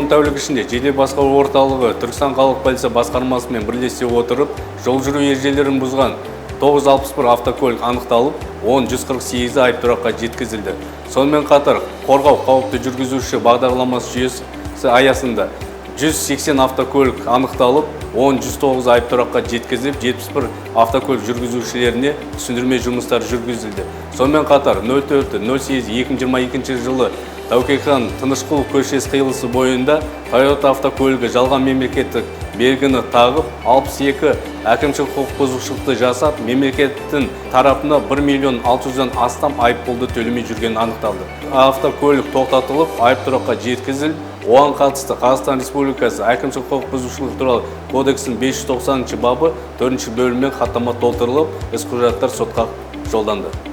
10 тәулік ішінде жедел басқару орталығы Түркістан қалалық полиция басқармасымен бірлесе отырып, жол жүру ережелерін бұзған 961 автокөлік анықталып, 10 148-і айыптұраққа жеткізілді. Сонымен қатар, «Қорғау қауіпті жүргізуші» бағдарламасы жүйесі аясында 180 автокөлік анықталып, 10 109 айыптұраққа жеткізіліп, 71 автокөлік жүргізушілеріне түсіндірме жұмыстары жүргізілді. Сонымен қатар, 04.08.2022 жылы Тәуке хан Тынышқұлов көшесі қиылысы бойында Тойота автокөлігі жалған мемлекеттік белгіні тағып, 62 әкімшілік құқық бұзушылықты жасап, мемлекеттің тарапына 1 миллион 600-ден астам айыппұлды төлемей жүргені анықталды. Автокөлік тоқтатылып, айыптұраққа жеткізіліп, оған қатысты Қазақстан Республикасы әкімшілік құқық бұзушылық туралы кодексінің 590 бабы 4 бөлімімен хаттама толтырылып, іс құжаттар сотқа жолданды.